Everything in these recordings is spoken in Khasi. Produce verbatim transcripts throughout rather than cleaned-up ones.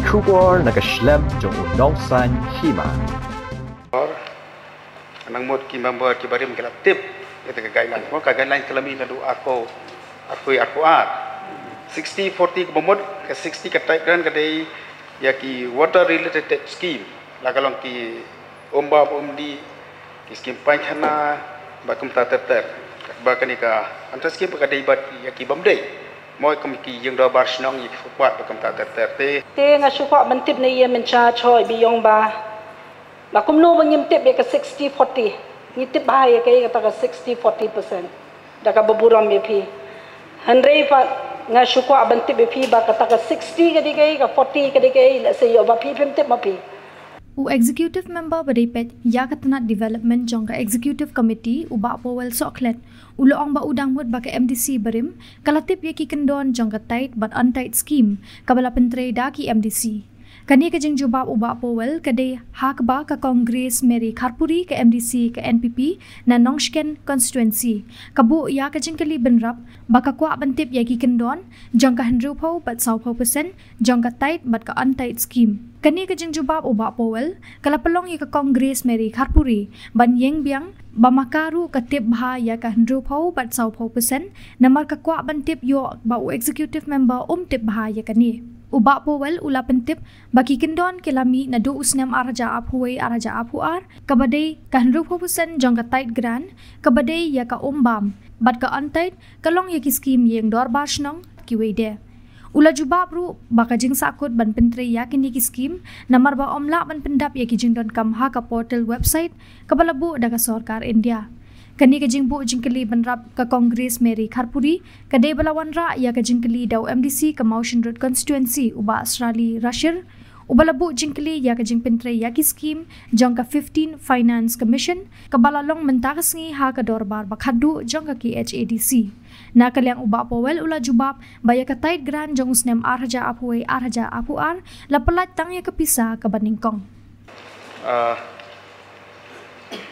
Khubor na ka shlem jong u nongsan hima. Nang mut ki member ki barim ki la tip ïa ka guideline. Mo ka guideline ka la mih naduh arphew, arphew, arphew ar. Sixty forty ka mut, ka sixty ka tight grant ka dei ïa ki water related scheme. La ka long ki um bam um dih, ki skim painkhana, bad kumta ter ter. Bad kane ka under scheme ka dei bad ïa ki bym dei. Mo kum ki ïing dorbar shnong ïa ki footpath bad kumta ter ter te. Te nga shu kwah ban tip na ïa in charge hoi bad ïong ba. Ba kumno ba ngim tip ïa ka sixty forty. Ngi tip bha ïa ka ïa kata ka sixty forty percent. Da kaba burom ïa phi. Hynrei pat nga shu kwah ban tip ïa phi ba kata ka sixty ka dei kaei, ka forty ka dei kaei, lehse ïoh ba phi phim tip ma phi. U Executive Member ba dei peit ïa ka tnat development jong ka Executive Committee, u Bah Powell Sohkhlet, u la ong ba u dang mut ba ka M D C barim ka la tip ïa ki kyndon jong ka tight bad untight scheme kaba la pyntrei da ki M D C. Kane ka jingjubab u Bah Powell ka dei ha kaba ka Kong Grace Mary Kharpuri, ka M D C ka N P P na Nongshken constituency, ka buh ïa ka jingkylli bynrap ba ka kwah ban tip ïa ki kyndon jong ka hynriewphew bad sawphew percent jong ka tight bad ka untight scheme. Kane ka jingjubab u Bah Powell ka la pynlong ïa ka Kong Grace Mary Kharpuri ban ïeng biang ba ma ka ruh ka tip bha ïa ka hynriewphew bad sawphew percent, namar ka kwah ban tip ïoh ba u Executive Member um tip bha ïa kane. U Bah Powell u la pyntip ba ki kyndon ki la mih naduh u snem ar hajar arphew wei ar hajar arphew ar, kaba dei ka hynriewphew percent jong ka tight grant, kaba dei ïa ka um bam, bad ka untight ka long ïa ki skim ïing dorbar shnong kiwei de. U la jubab ruh ba ka jingsahkut ban pyntrei ïa kine ki skim namar ba ym lah ban pyndap ïa ki jingdonkam ha ka portal website kaba la buh da ka sorkar India. Kane ka jingbuh jingkylli bynrap ka Kong Grace Mary Kharpuri ka dei ba la wanrah ïa ka jingkylli da u M D C ka Mawshynrut constituency u Bah Srali Rashir, uba la buh jingkylli ïa ka jingpyntrei ïa ki skim jong ka fifteen Finance Commission kaba la long mynta ka sngi ha ka dorbar ba khatduh jong ka K H A D C. Na ka liang u Bah Powell u la jubab ba ïa ka tight grant jong u snem ar hajar arphew wei ar hajar arphew ar la pyllait tang ïa ka pisa kaba nyngkong. Ah,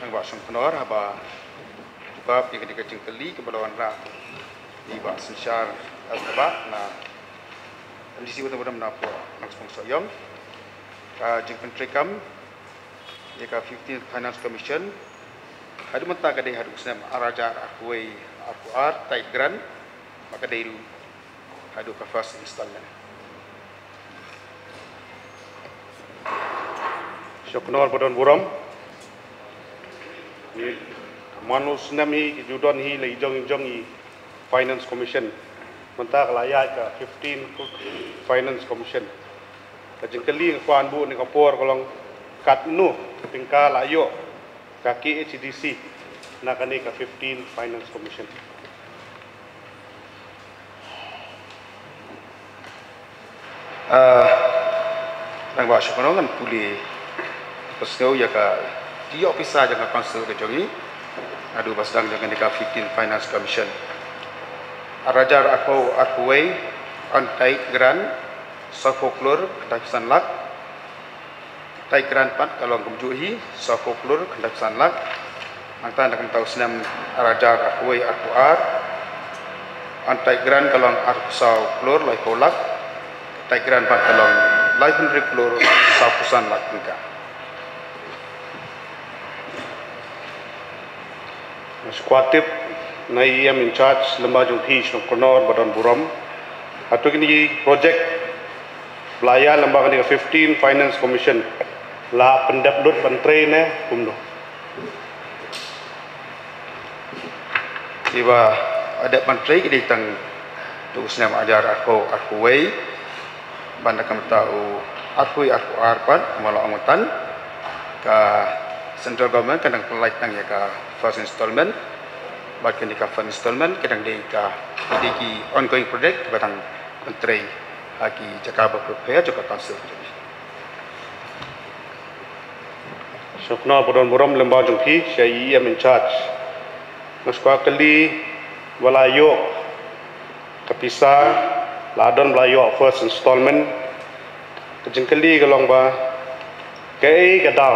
nang ba shong khnor haba jubab ïa ka dei ka jingkylli kaba la wanrah ïa i Bah Synshar Elzebah na M D C Uttar Budam na pdeng Nongspung Sohiong. Ka jingpyntreikam ïa ka fifteen Finance Commission haduh mynta ka dei haduh u snem ar hajar arphew wei arphew ar, tight grant, ba ka dei ruh haduh ka first installment. Shong khnor ba don burom. Ni man u snem hi ki ju don hi la i jong i jong i Finance Commission. Mynta ka la ïaid ka fifteen Finance Commission. Ka jingkylli nga kwah ban buh ne ka por ka long katno tyngka la ïoh ka K H A D C na kane ka fifteen Finance Commission. Ah, nang ba shong khnor ngan pule, pyrshang ïa ka, ïa ka pisa jong ka council ka jong i. Naduh ba sdang jong kane ka fifteen Finance Commission. Ar hajar arphew arphew wei, untight grant sawphew klur khyndai phew san lak. Tight grant pat ka long kumjuh hi, sawphew klur khyndai phew san lak. Nangta na ka bynta u snem ar hajar arphew wei arphew ar, untight grant ka long arphew saw klur laiphew lak. Tight grant pat ka long laiphew hynriew klur sawphew san lak tyngka. Nga sngewthuh na i E M in charge lyngba jong phi, shong khnor ba don burom. Hato kine ki project ba la ïaid lyngba kane ka fifteen Finance Commission la pyndep lut ban trei ne kumno? Kiba la dep ban trei ki dei tang tu u snem ar hajar arphew arphew wei. Bad na ka bynta u arphew arphew ar pat, kumba la ong mynta, ka central government ka dang pyllait tang ïa ka first installment. Bad kane ka first installment ka dang dei ka, dei ki ongoing project ba dang pyntrei ha ki jaka ba pher jong ka council. Shong khnor ba don burom lyngba jong phi, sha i E M in charge. Nga sngewkylli, ba la ïoh ka pisa, la don ba la ïoh first installment. Ka jingkylli ka long ba kaei ka daw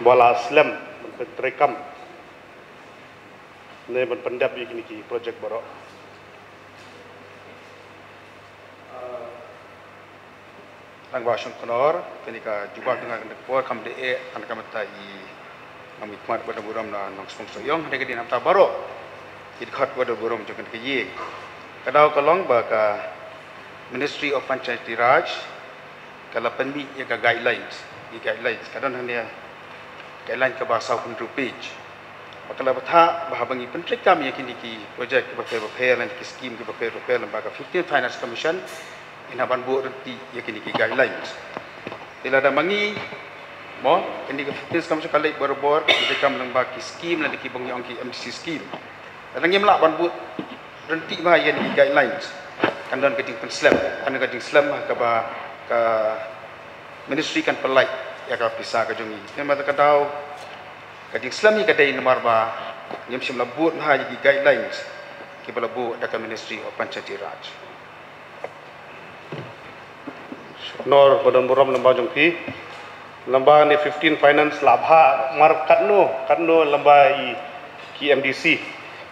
ba la slem ban pyntreikam ne ban pyndep ïa kine ki project baroh. Tang ba shong khnor, kane ka jubab jong nga kane ka por kam dei eh, tang ka mynta i ngam i khmat ba da burom na nong sponsor yong, hynrei ka dei namar ta baroh ki dkhot ba da burom jong kane ka ïing. Ka daw ka long ba ka Ministry of Panchayati Raj ka la pynmih ïa ka guidelines, i guidelines ka don hangne, guideline kaba saw hynriew page. Ba ka la bthah ba haba ngi pyntreikam ïa kine ki project kiba pher ba pher lane ki scheme kiba pher ba pher lyngba ka fifteenth Finance Commission, ngin hap ban buh ryntih ïa kine ki guidelines. Te lada ma ngi, mo, kine ki fifteenth Commission ka leit barabor, ka pyntreikam lyngba ki scheme lane kiba ngi ong ki M D C scheme. Lada ngim lah ban buh ryntih bha ïa kine ki guidelines, kan don ka jingpynslem, kan don ka jingslem kaba ka ministry kan pyllait ïa ka pisa ka jong ngi. Te namar kata ka daw ka jingslem hi ka dei namar ba ngim shym la buh bha ïa ki guidelines kiba la buh da ka Ministry of Panchayati Raj. Nor ba don burom lyngba jong phi. Lyngba ne fifteen Finance la bha mar katno, katno lyngba i ki M D C,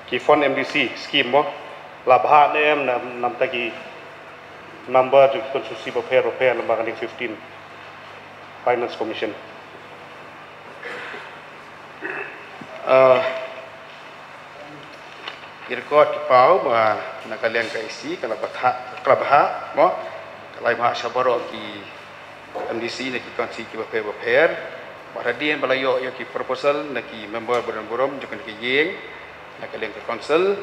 ki fund M D C scheme mo. La bha ne em na, namar ta ki member jong ki constituency bapher bapher lyngba kane fifteen Finance Commission. Ah, ki record ki paw ba na ka liang ka E C ka la bthah, ka la bha, mo, ka la bha sha baroh ki M D C na ki council kiba pher bapher. Ba hadien ba la ïoh ïa ki proposal na ki member ba don burom jong kane ka ïing, na ka liang ka council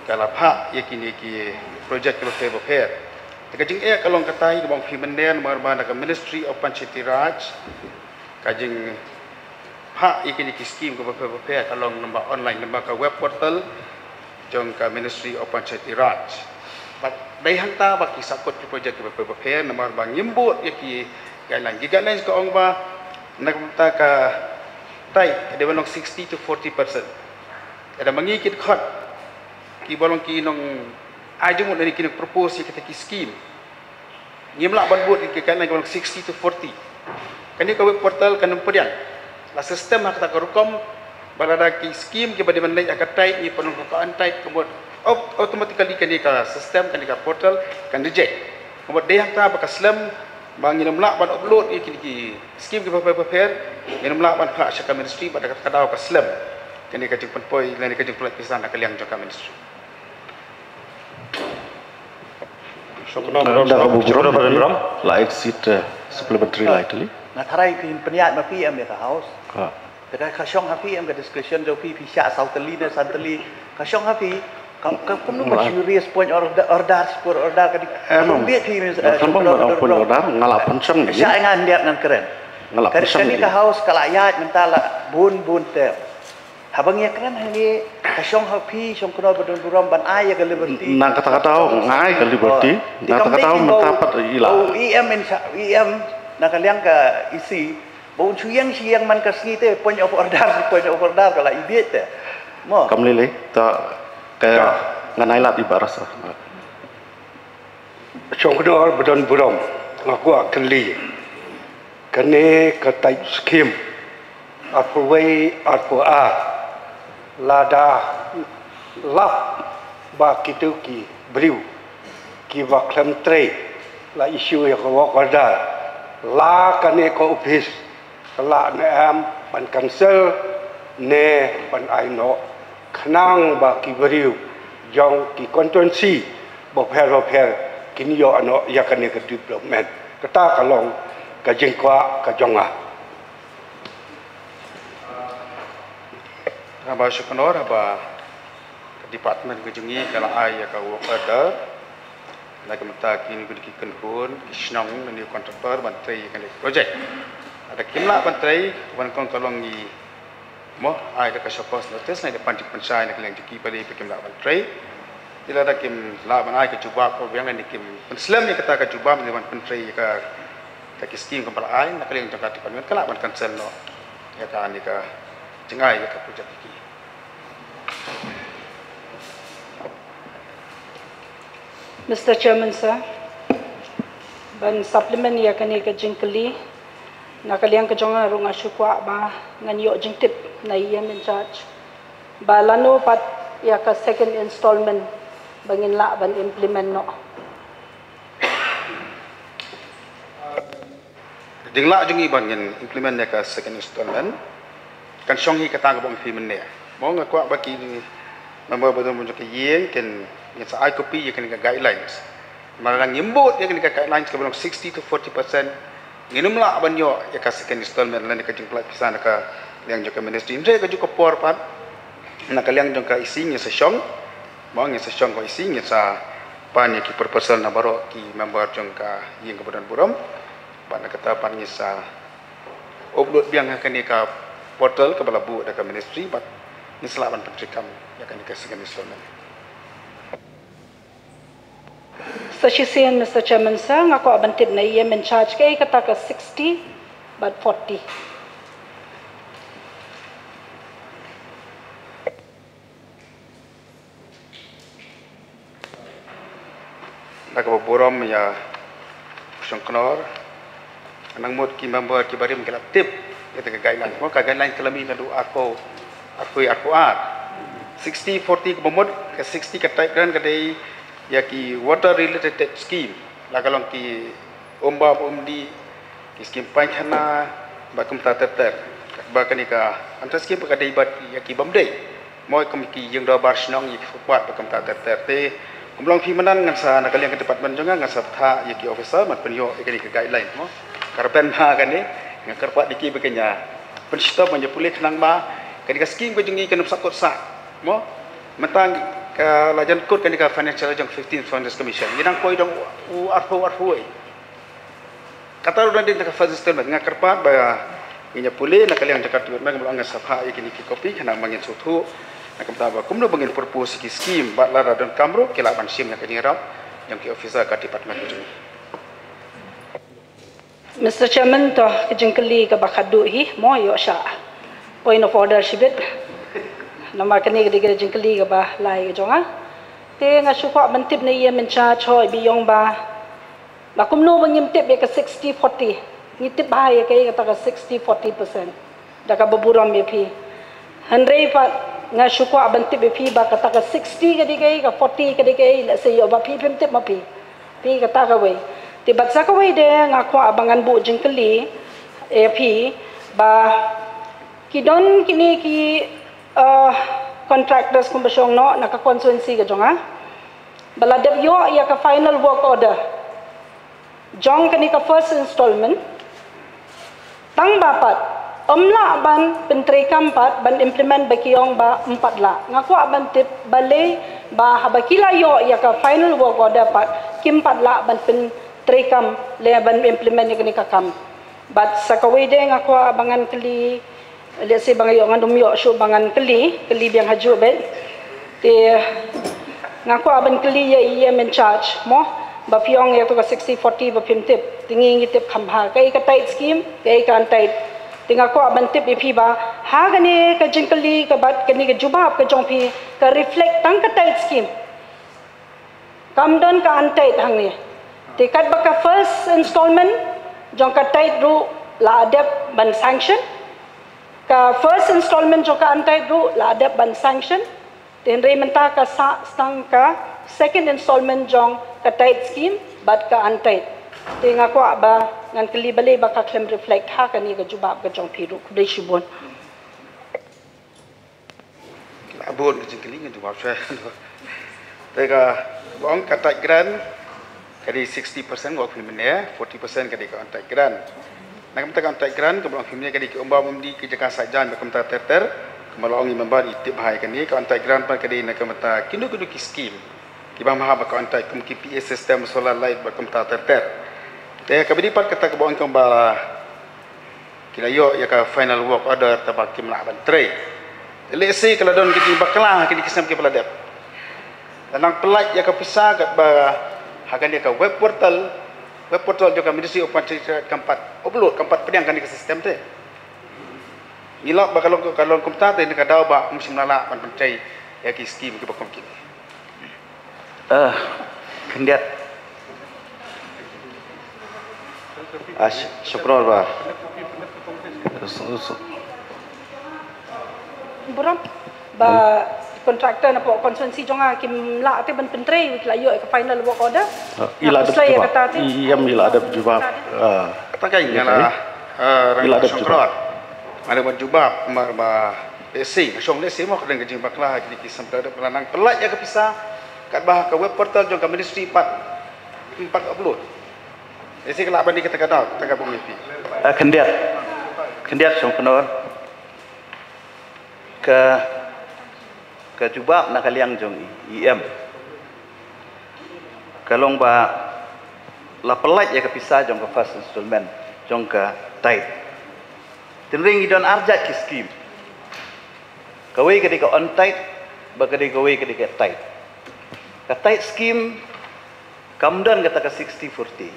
ka la phah ïa kine ki project kiba pher bapher. Te ka jingeh ka long katai kaba ong phi mynne namar ba na ka Ministry of Panchayati Raj ka jing phah ïa kine ki scheme kiba pher bapher ka long lyngba online, lyngba ka web portal jong ka Ministry of Panchayati Raj. Bad dei hangta ba ki sahkut ki project kiba pher bapher namar ba ngim buh ïa ki guideline. Ki guidelines ka ong ba na ka bynta ka tied ka dei ban long sixty to forty percent. Lada ma ngi ki dkhot kiba long ki nong ai jingmut lane ki nong propose ïa kita ki scheme, ngim lah ban buh ïa ki guideline kiba long sixty to forty. Kane ka web portal kan ym pdiang. La system ha kata ka rukom ba lada ki scheme kiba dei ban leit ha ka tied ngi pynlong ka untied, ka mut au-, automatically kane ka system, kane ka portal kan reject. Ka mut dei hangta ba ka slem ba ngin ym lah ban upload ïa ki, ki scheme kiba pher bapher, ngin ym lah ban phah sha ka ministry, bad da kata ka daw ka slem kane ka jingpynpoi lane ka jingpynlait pisa na ka liang jong ka ministry. Shong khnor, Honorable Burom, Honorable Burom, la exit, eh, supplementary lai tylli. Nga tharai phin pynïaid ma phi em ïa ka House. Ha. Te ka, ka shong ha phi em ka discretion jong phi, phi shah saw tylli ne san tylli. Ka shong ha phi, ka, ka kumno ka serious point order, order, support order ka di. Em, em. Phi, phi, eh, Honorable Burom, point order, nga la pynshong. Shah ngan diak ngan kren. Nga la pynshong. Kane ka House ka la ïaid mynta la bun bun term. Haba ngi ïa kren hangne, ka shong ha phi, shong khnor ba don burom ban ai ïa ka liberty. Na kata ka daw, nga ai ka liberty. Na kata ka daw, mynta pat i la. Oh, E M in sa, E M, na ka liang ka E C, ba un shu ïeng shu ïeng man ka sngi te, point of order, point of order, ka la i bieit te. Mo. Kam lei lei, ta ka ngan ai lad i ba rasa. Shong khnor ba don burom, nga kwah kylli. Kane ka tied scheme, arphew wei, arphew ar, lada lap ba kito ki briew kiba khlem trei la issue ïa ka work order, la kane ka office ka lah ne em ban cancel ne ban ai noh, khnang ba ki briew jong ki constituency bapher bapher kin ïoh noh ïa kane ka development. Kata ka long ka jingkwah ka jong nga. Haba shong khnor, haba ka department ka jong ngi ka la ai ïa ka work order na ka bynta kine ki kynhun ki shnong, kine ki contractor ban trei ïa kane ka project. Lada kim lah ban trei, ban kong ka long ngi mo, ai da ka show cause notice, na da pan jingpynshai na ka liang jong ki ba dei ba kim lah ban trei. Te lada kim lah ban ai ka jubab kaba biang, lane kim pynslem ïa kata ka jubab, lane ban pyntrei ïa ka, ka ki scheme kaba la ai, na ka liang jong ka department ka lah ban cancel noh ïa kane ka jingai ïa ka project ki. Mister Chairman, sir, ban supplement ïa kane ka jingkylli, na ka liang ka jong nga ruh nga shu kwah ba ngan ïoh jingtip na i E M in charge ba lano pat ïa ka second installment ba ngin lah ban implement noh. Jinglah jong ngi ba ngin implement ïa ka second installment kan shong hi kata kaba ong phi mynne. Mo nga kwah ba ki member ba don jong ka ïing kin ngin sa ai copy ïa kane ka guidelines. Namar lada ngim bud ïa kane ka guidelines kaba long sixty to forty percent, ngin ym lah ban ïoh ïa ka second installment lane ka jingpynlait pisa na ka liang jong ka ministry. Hynrei ka juk ka por pat na ka liang jong ka E C ngin sa shong. Mo ngin sa shong ka E C ngin sa pan ïa ki proposal na baroh ki member jong ka ïing kaba don burom. Bad na kata pat ngin sa upload biang ha kane ka portal kaba la buh da ka ministry bad ngin sa lah ban pyntreikam ïa kane ka second installment. Sa shisien Mister Chairman Sir, nga kwah ban tip na E M in charge kaei kata ka sixty bad forty. Da kaba burom ïa u Shongknor, nang mut ki member ki barim ki la tip ïa ka guideline. Mo ka guideline ka la mih naduh arphew, arphew, arphew ar. Sixty forty kaba mut, ka sixty ka tight grant ka dei ïa ki water related scheme. La ka long ki umbam umdih, ki skim painkhana, bad kumta ter ter. Ba kane ka under scheme ka dei bad ïa ki bym dei. Mo kum ki ïing dorbar shnong ïa ki footpath bad kumta ter ter te. Kum long phi mynnan ngan sa na ka liang ka department jong nga ngan sa bthah ïa ki officer ban pynïoh ïa kane ka guideline mo. Ka rben bha kane nga kyrpad ïa ki ba kin ïa pynshitom ban ïa pule khnang ba kane ka skim ka jong ngi kan ym sah kut sah mo. Mynta ka la jan kut kane ka financial jong fifteen Foreigners Commission. Ngi dang poi dong u arphew arphew. Kata ruh dang dei na ka first installment nga kyrpad ba ngin ïa pule na ka liang jong ka department ba la nga sa phah ïa kine ki copy khnang ba ngin sngewthuh na ka bynta ba kumno ba ngin propose ki scheme bad lada donkam ruh ki lah ban shim na ka jingïarap jong ki officer ka department jong ngi. Mister Chairman, to ka jingkylli kaba khadduh hi mo ïoh sha point of order shibit. Namar kane ka dei ka jingkylli kaba lai ka jong nga. Te nga shu kwah ban tip na E M in charge hoi ba ïong ba Ba kumno ba ngim tip ïa ka sixty forty. Ngi tip bha ïa kaei kata ka sixty forty percent. Da kaba burom ïa phi. Hynrei pat nga shu kwah ban tip ïa phi ba kata ka sixty ka dei kaei, ka forty ka dei kaei, lehse ïoh ba phi phim tip ma phi. Phi kata kawei. Te bad sa kawei de nga kwah ba ngan buh jingkylli ïa phi ba ki don kine ki, uh, contractors kumba shong noh na ka constituency ka jong nga. Ba la dep ïoh ïa ka final work order jong kane ka first installment. Tang ba pat ym lah ban pyntreikam pat ban implement ba ki ong ba ym pat lah. Nga kwah ban tip balei ba haba ki la ïoh ïa ka final work order pat kim pat lah ban pyntreikam lane ban implement ïa kane ka kam. Bad sa kawei de nga kwah ba ngan kylli, lehse ba nga ïoh ngan ym ïoh shuh ba ngan kylli, kylli biang hajuh bad. Te nga kwah ban kylli ïa E M in charge mo ba phi ong ïa tu ka sixty forty ba phim tip. Te ngi ngi tip kham bha kaei ka tight scheme, kaei ka untight. Te nga kwah ban tip ïa phi ba ha kane ka jingkylli ka bad kane ka jubab ka jong phi ka reflect tang ka tight scheme. Kam don ka untight hangne. Te katba ka first installment jong ka tight ruh la dep ban sanction. Ka first installment jong ka untight ruh la dep ban sanction. Te hynrei mynta ka sah tang ka second installment jong ka tight scheme bad ka untight. Te nga kwah ba ngan kylli balei ba ka khlem reflect ha kane ka jubab ka jong phi ruh. Khublei shibun. Abun ka jingkylli ngan jubab shuwa. Te ka ong ka tight grant ka dei sixty percent, ka ong phi mynne, forty percent ka dei ka untight grant. Na ka bynta ka untight grant ka ong phi mynne ka dei ki umbam umdih, ki jaka sah jaiñ bad kumta ter ter. Kumba la ong i member i tip bha ïa kane, ka untight grant pat ka dei na ka bynta kino kino ki scheme kiba maham bad ka untight kum ki P A system, solar light bad kumta ter ter. Te kaba dei pat kata kaba ong kumba Ki la ïoh ïa ka final work order, tangba kim lah ban trei. Lehse ka la don ki jingbakla ha kine ki snem kiba la dep. Lada nang pyllait ïa ka pisa katba ha kane ka web portal, web portal jong ka Ministry of Finance kam pat upload, kam pat pdiang kane ka system te. Ngi lap ba ka long, ka long kumta te, ne ka daw ba ym shym la lah ban pyntrei ïa ki skim kiba kum kine. Ah, khyndiat. Ah, sh-, shukor ba. Su-, su- Burom ba contractor na pdeng constituency jong nga kim lah te ban pyntrei, ki la ïoh ka final work order. Ah, i la dep jubab. I, i, em, i la dep jubab. Ah. Tang ka nga la, eh, rang ba shong kror. Nga la ban jubab namar ba lehse nga shong lehse mo ka dang ka jingbakla ha kine ki sample da la nang pynlait ïa ka pisa katba ha ka web portal jong ka ministry pat, pat ka upload. Lehse ka la ban dei kata ka daw, kata ka bym ïa phi. Ah, khyndiat. Khyndiat shong kynor. Ka, ka jubab na ka liang jong i, i em. Ka long ba la pynlait ïa ka pisa jong ka first installment jong ka tithe. Tynring i don arjat ki scheme. Kawei ka dei ka on tithe, ba ka dei kawei ka dei ka tithe. Ka tithe scheme kam don kata ka sixty forty.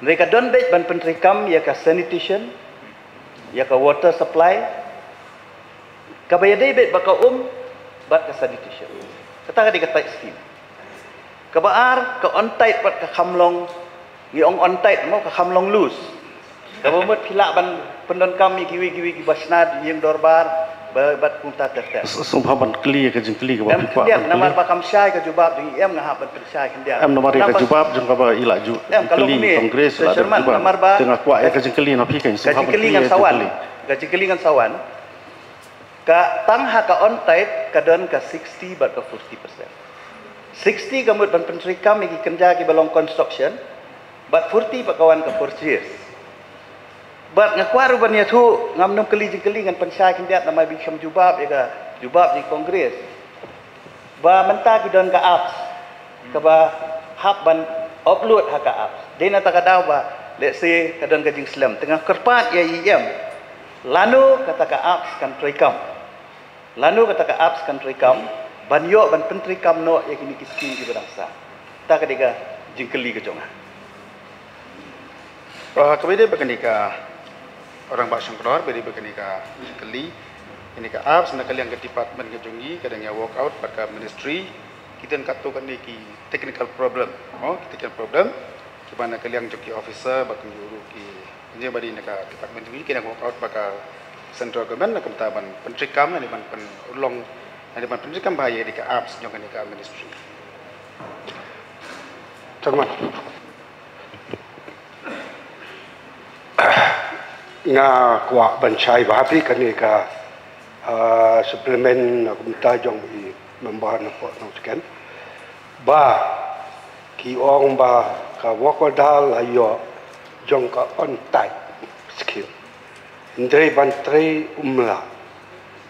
Hynrei ka don beit ban pyntreikam ïa ka sanitation, ïa ka water supply. Kaba ïadei beit ba ka um bad ka sanitation. Kata ka dei ka tithe scheme. Kaba ar, ka on tithe bad ka kham long, ngi ong on tithe mo, ka kham long loose. Kaba mut phi lah ban pyndonkam ïa kiwei kiwei kiba shna ïing dorbar bad kumta ter ter. Sngewbha ban kylli ïa ka jingkylli kaba phi kwah ban kylli. Namar ba kam shai ka jubab jong i em, nga hap ban pynshai khyndiat. Em, namar ïa ka jubab jong kaba i la ju kylli Congress la dep jubab. Te nga kwah ïa ka jingkylli na phi ka sngewbha ban kylli ïa ka jingkylli. Ka jingkylli ngan sa wan. Ka tang ha ka on tithe ka don ka sixty bad ka forty percent. Sixty ka mut ban pyntreikam ïa ki kynja kiba long construction, bad forty pat ka wan ka purchase. Bad nga kwah ruh ban ïathuh, ngam nym kylli jingkylli, ngan pynshai khyndiat namar ba i kham jubab ïa ka jubab jong i Congress. Ba mynta ki don ka apps kaba hap ban upload ha ka apps. Dei na kata ka daw ba lehse ka don ka jingslem. Te nga kyrpad ïa i em, lano kata ka apps kan treikam. Lano kata ka apps kan treikam ban ïoh ban pyntreikam noh ïa kine ki scheme kiba dang sah. Kata ka dei ka jingkylli ka jong nga. Kaba ïadei bad kane ka, rangbah shong kynor, ba ïadei bad kane ka jingkylli, kane ka apps na ka liang ka department ka jong ngi ka dang ïa work out bad ka ministry. Ki don katto katne ki technical problem, oh, ki technical problem kiba na ka liang jong ki officer bad kumjuh ruh ki engineer ba dei na ka department jong ngi ki dang work out bad ka central government na kumta ban pyntreikam ne ban pynurlong ne ban pyntreikam bha ïa kane ka apps jong kane ka ministry. Tang man. Nga kwah ban shai bha phi kane ka, ah, supplement na kumta jong i member na pdeng Nongthymmai ba ki ong ba ka work order la ïoh jong ka on tithe scheme. Hynrei ban trei um lah.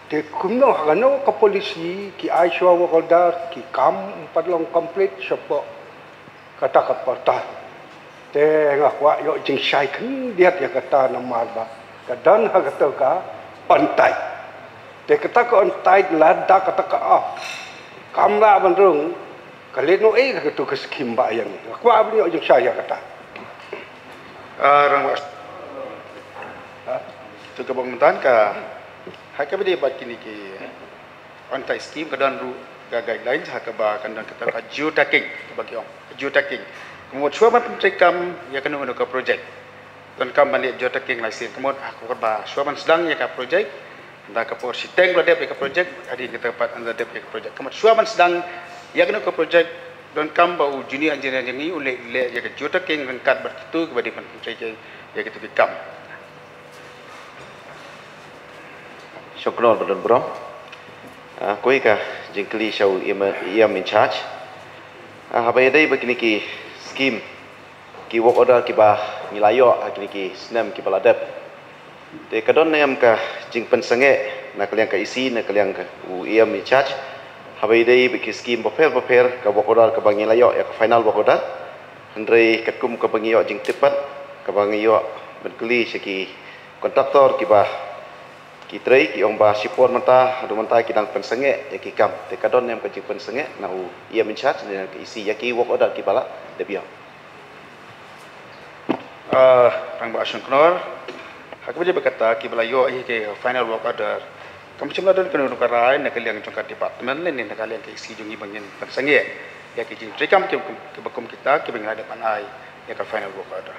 Te kumno ha kano ka policy ki ai shuwa work order ki kam um pat long complete shapoh kata ka portal. Te nga kwah ïoh jingshai khyndiat ïa kata namar ba ka don ha kata ka on tithe. Te kata ka on tithe lada kata ka apps kam lah ban rung, ka leit noh ei ha kata ka scheme ba ïa ngi. Nga kwah ban ïoh jingshai ïa kata. Ah, rangbah. Ha? To kaba mynta ka, ha kaba ïadei bad kine ki on tithe scheme ka don ruh ka guidelines ha kaba kan don kata ka geotagging kaba ki ong. Geotagging. Ka mut shuwa ban pyntreikam ïa kano kano ka project, donkam ban leh geotagging license. Ka mut ha kaba shuwa ban sdang ïa ka project, ynda ka por shiteng ba la dep ïa ka project, hadien kata pat ynda dep ïa ka project. Ka mut shuwa ban sdang ïa kano ka project, donkam ba u junior engineer jong ngi u leh, leh ïa ka geotagging ryngkat bad kito kiba dei ban pyntrei ïa kito ki kam. Shong kynor ba don burom. Ah, kawei ka jingkylli sha u E M, E M in charge. Ah, haba ïadei bad kine ki scheme, ki work order kiba ngi la ïoh ha kine ki snem kiba la dep, te ka don ne em ka jingpynsangeh na ka liang ka E C, na ka liang ka u E M in charge, haba ïadei bad ki scheme bapher bapher, ka work order kaba ngi la ïoh ïa ka final work order. Hynrei katkum kaba ngi ïoh jingtip pat, kaba ngi ïoh ban kylli sha ki contractor kiba ki trei, ki ong ba shipor mynta haduh mynta ki dang pynsangeh ïa ki kam. Te ka don ne em ka jingpynsangeh na u E M in charge ne ka E C ïa ki work order kiba la dep ïoh? Ah, rangbah shong kynor, ha kaba ïadei bad kata kiba la ïoh ïa ki final work order, kam shym la don kano kano ka rai na ka liang jong ka department lane na ka liang ka E C jong ngi ba ngin pynsangeh ïa ki jingtreikam kiba kum kita kiba ngi la dep ban ai ïa ka final work order.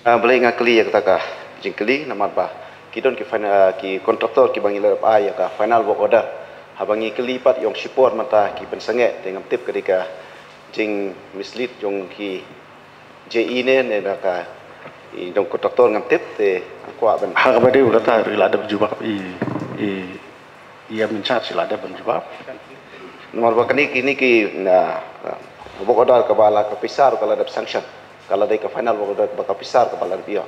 Ah, balei nga kylli ïa kata ka jingkylli, namar ba ki don ki final, ah, ki contractor kiba ngi la dep ai ïa ka final work order. Haba ngi kylli pat ïa u shipor mynta ki pynsangeh, te ngam tip, ka dei ka jingmislead jong ki J E ne, ne da ka i dong kontraktor ngam tip te kwah ban. Ha kaba dei kata i la dep jubab i, i, i em in charge i la dep ban jubab. Namar ba kini kini ki na, na work order kaba la ka pisar ka la dep sanction. Ka la dei ka final work order kaba ka pisar kaba la dep ïoh.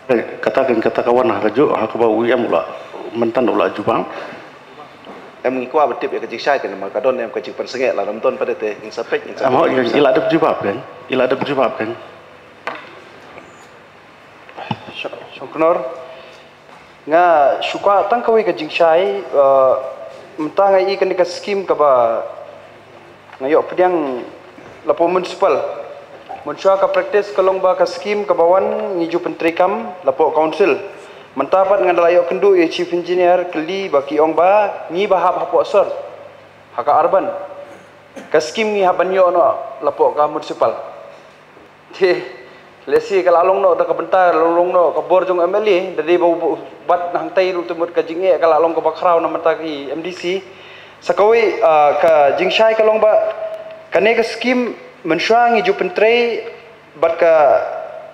Eh, kata kan kata ka wan ha ka ju ha kaba u em u la mynta u la jubab. Em ngi kwah ba tip ïa ka jingshai kan namar ka don em ka jingpynsngewbha la dam don pat te in sa pek in sa. Am hok i la dep jubab kan. I la dep jubab kan. Shongknor. Nga shu kwah tang kawei ka jingshai, eh, mynta nga i kane ka skim kaba nga ïoh pdiang lapoh municipal. Mynshuwa ka practice ka long ba ka skim kaba wan ngi ju pyntreikam lapoh council. Mynta pat nga da la ïoh kynduh ïa chief engineer kylli ba ki ong ba ngi ba hap hapoh sor ha ka urban. Ka skim ngi hap ban ïoh noh lapoh ka municipal. Te lehse ka la long noh da ka bynta, long long noh ka bor jong M L A, da dei ba u bat na hangtai ruh te mut ka jingeh ka la long kaba khraw na mynta ki M D C. Sa kawei, ah, ka jingshai ka long ba kane ka skim mynshuwa ngi ju pyntrei bad ka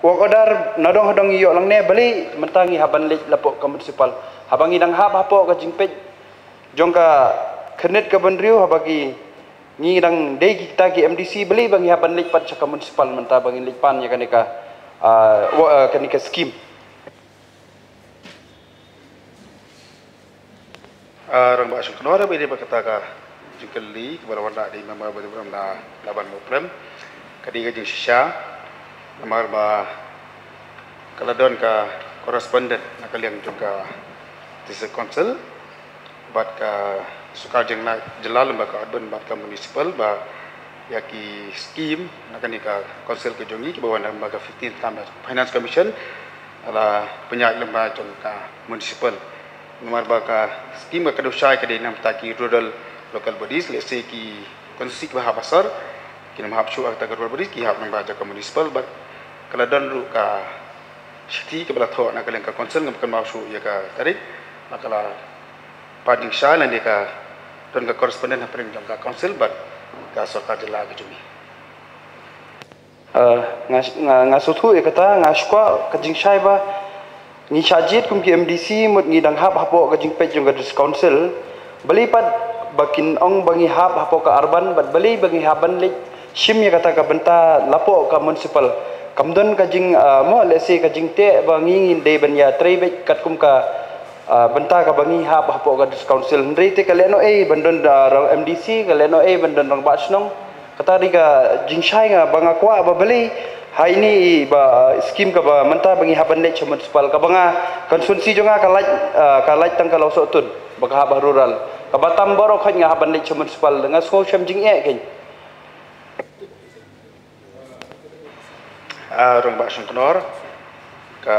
work order na dong ha dong ngi ïoh lang ne balei mynta ngi hap ban leit lapoh ka municipal. Haba ngi dang hap hapoh ka jingpeit jong ka khyrnit ka bynriew haba ki ngi dang dei kita ki M D C balei ba ngi hap ban leit pat sha ka municipal mynta ba ngi leit pan ïa kane ka, ah, wa-, ah, kane ka skim. Ah, Rangbah Shongknor, ba dei ba kata ka jingkylli kaba la wanrah da i member ba dei ba la ban muplem ka dei ka jingshisha namar ba ka la don ka correspondent na ka liang jong ka District Council bad ka sorkar jylla, jylla lem bad ka urban bad ka municipal ba ïa ki skim na kane ka council ka jong ngi kiba wan lem bad ka fifteenth Finance Commission la pynïaid lem bad jong ka municipal. Namar ba ka skim ka dei shai ka dei na bynta ki rural local bodies, lehse ki constituency kiba hap ha sor ki nym hap shuh ha kata ka rural bodies, ki hap lem bad jong ka municipal bad ka la don ruh ka shithi kaba la thoh na ka liang ka council ngam kynmaw shuh ïa ka tarik. Ba ka la pat jingshai lane ka don ka correspondent hapdeng jong ka council bad ka sorkar jylla ka jong ngi. Eh, nga, nga, nga sngewthuh ïa kata, nga shu kwah ka jingshai ba ngi shah jied kum ki M D C mut ngi dang hap hapoh ka jingpeit jong ka District Council. Balei pat ba kin ong ba ngi hap hapoh ka urban bad balei ba ngi hap ban leit shim ïa kata ka bynta lapoh ka municipal. Kam don ka jing, ah, mo lehse ka jingteh ba ngi ngin dei ban ïatrei beit katkum ka, ah, bynta kaba ngi hap hapoh ka District Council. Hynrei te ka lehnoh ei ban don, ah, M D C, ka lehnoh ei ban don rangbah shnong. Kata dei ka jingshai nga ba nga kwah ba balei ha ine i ba skim kaba mynta ba ngi hap ban leit sha municipal kaba nga constituency jong nga ka lait, ah, ka lait tang ka Lawsohtun ba ka hap ha rural kaba tam baroh khoit nga hap ban leit sha municipal nga sngew shem jingeh kein. Ah, Rangbah Shongknor, ka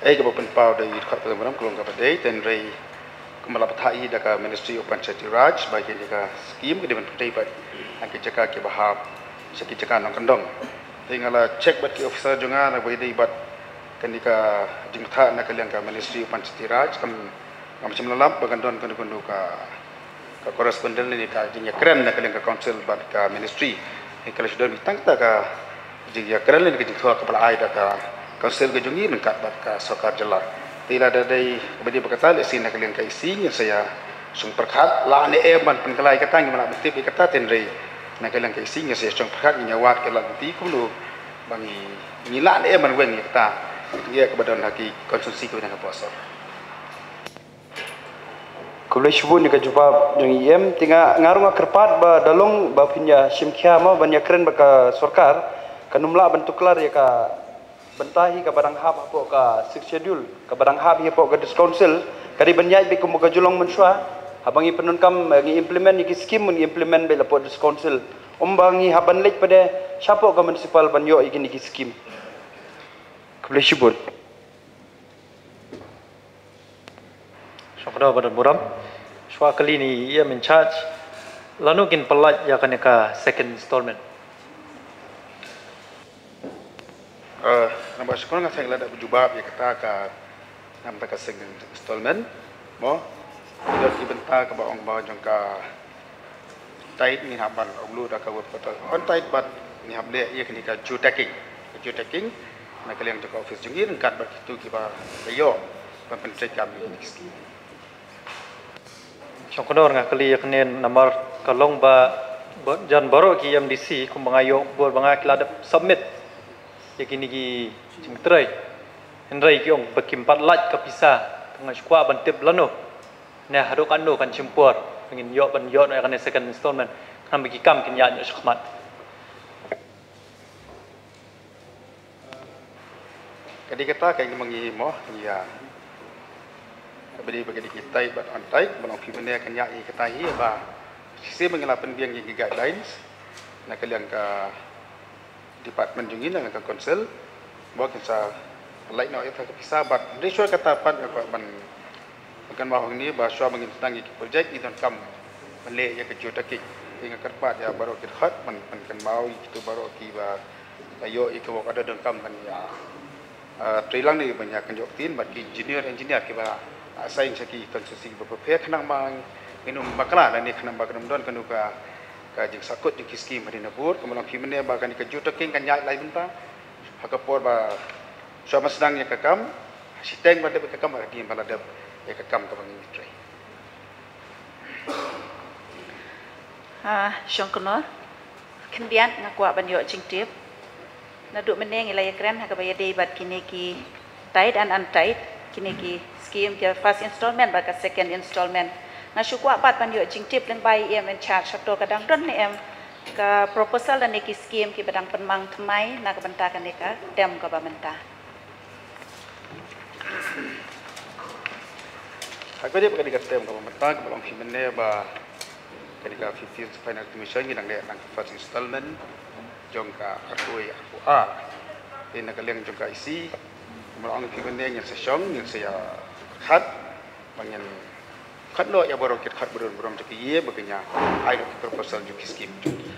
ei kaba pynpaw da i dkhot ka Maram ka long kaba dei, hynrei kumba la bthah i da ka Ministry of Panchayati Raj ba kane ka skim ka dei ban pyntrei bad ha ki jaka kiba hap sha ki jaka nongkyndong. Te nga la check bad ki officer jong nga na ba dei bad kane ka jingbthah na ka liang ka Ministry of Panchayati Raj kam, kam shym la lap ba kan don kano kano ka ka correspondent lane ka jingïakren na ka liang ka council bad ka ministry. Ka la shu don tang kata ka jingïakren lane ka jingthoh kaba la ai da ka council ka jong ngi ryngkat bad ka sorkar jylla. Te lada dei kaba dei ba kata lehse na ka liang ka E C ngin sa ïa shong pyrkhat lane em ban pynkylla ïa kata, ngim lah ban tip ïa kata, hynrei na ka liang ka E C ngin sa ïa shong pyrkhat, ngin ïa wad ka lad lynti kumno ba ngi, ngi lah ne em ban weng ïa kata. Ïa kaba don ha ki constituency kaba don hapoh sor. Khublei shibun ïa ka jubab jong i E M. Te nga, nga ruh nga kyrpad ba da long ba phin ïa shim khia mo ban ïakren bad ka sorkar, kan ym lah ban tuklar ïa ka bynta hi kaba dang hap hapoh ka Sixth Schedule, kaba dang hap hi hapoh ka District Council, ka dei ban ïaid beit kum ka ju long mynshuwa. Haba ngi pyndonkam, eh, ngi implement ïa ki skim, ngi implement beit hapoh District Council. Ym ba ngi hap ban leit pat de shapoh ka municipal ban ïoh ïa kine ki skim. Khublei shibun. Shongknor ba don burom. Shuwa kylli na i E M in charge, lano kin pyllait ïa kane ka second installment? Eh, namar shongknor nga seng la da jubab ïa kata ka namar ka second installment. Mo, ïa ki bynta kaba ong ba jong ka tight ngin hap ban ong lu da ka word kata on tight, but Ngi hap leh ïa kane ka geotagging. Ka geotagging na ka liang jong ka office jong ngi ryngkat bad kito kiba la ïoh ban pyntreikam ïa kane ka skim. Shong Kynor, nga kylli ïa kane namar ka long ba, ba jan baroh ki M D C kumba nga ïoh khubor ba nga ki la dep submit ïa kine ki jingtrei. Hynrei ki ong ba kim pat lait ka pisa. Nga shu kwah ban tip lano ne haduh katno kan shim por ba ngin ïoh ban ïoh noh ïa kane second installment, khnang ba ki kam kin ïaid noh shakhmat. Ka dei kata ka, ïa, ka ba dei ba ka dei ki tight bad untight, ba long phi mynne kan ïa kata hi ba shisien ba ngi la pynbiang ïa ki guidelines na ka liang ka department jong ngi, na ka council, ba kin sa lait noh ïa ka pisa, bad hynrei shuwa kata pat nga kwah ban, ban kynmaw hangne ba shuwa ba ngin sdang ïa ki project ngi donkam ban leh ïa ka geotagging. Te nga kyrpad ïa baroh ki dkhot ban, ban kynmaw ïa kito baroh kiba la ïoh ïa ka work order donkam ban ïa, ah, trei lang ne ban ïa kynjoh ktien bad ki junior engineer kiba, ah, assign sha ki constituency kiba pher pher, khnang ba ngin ym bakla lane khnang ba kan ym don kano ka, ka jingsahkut jong ki skim hadien habud. Kumba long phi mynne ba kane ka geotagging kan ïaid lai bynta. Ha ka por ba shuwa ban sdang ïa ka kam, shiteng ba dep ïa ka kam, hadien ba la dep ïa ka kam kaba ngi trei. Ah, Shong Kynor, khyndiat nga kwah ban ïoh jingtip. Naduh mynne ngi la ïakren ha kaba ïadei bad kine ki tight and untight, kine ki skim, ki first installment bad ka second installment. Nga shu kwah pat ban ïoh jingtip lyngba i E M in charge, hato ka dang don ne em ka proposal lane ki skim kiba dang pynmang thymmai na ka bynta kane ka term kaba mynta. Ha kaba ïadei bad kane ka term kaba mynta, kumba long phi mynne ba kane ka fifteenth Finance Commission ngi dang leh tang ka first installment jong ka arphew wei arphew ar. Te na ka liang jong ka E C, kumba long phi mynne ngin sa shong, ngin sa ïa khat ba ngin khat noh ïa baroh ki dkhot burom burom jong ki ïing ba kin ïa ai noh ki proposal jong ki skim jong ki.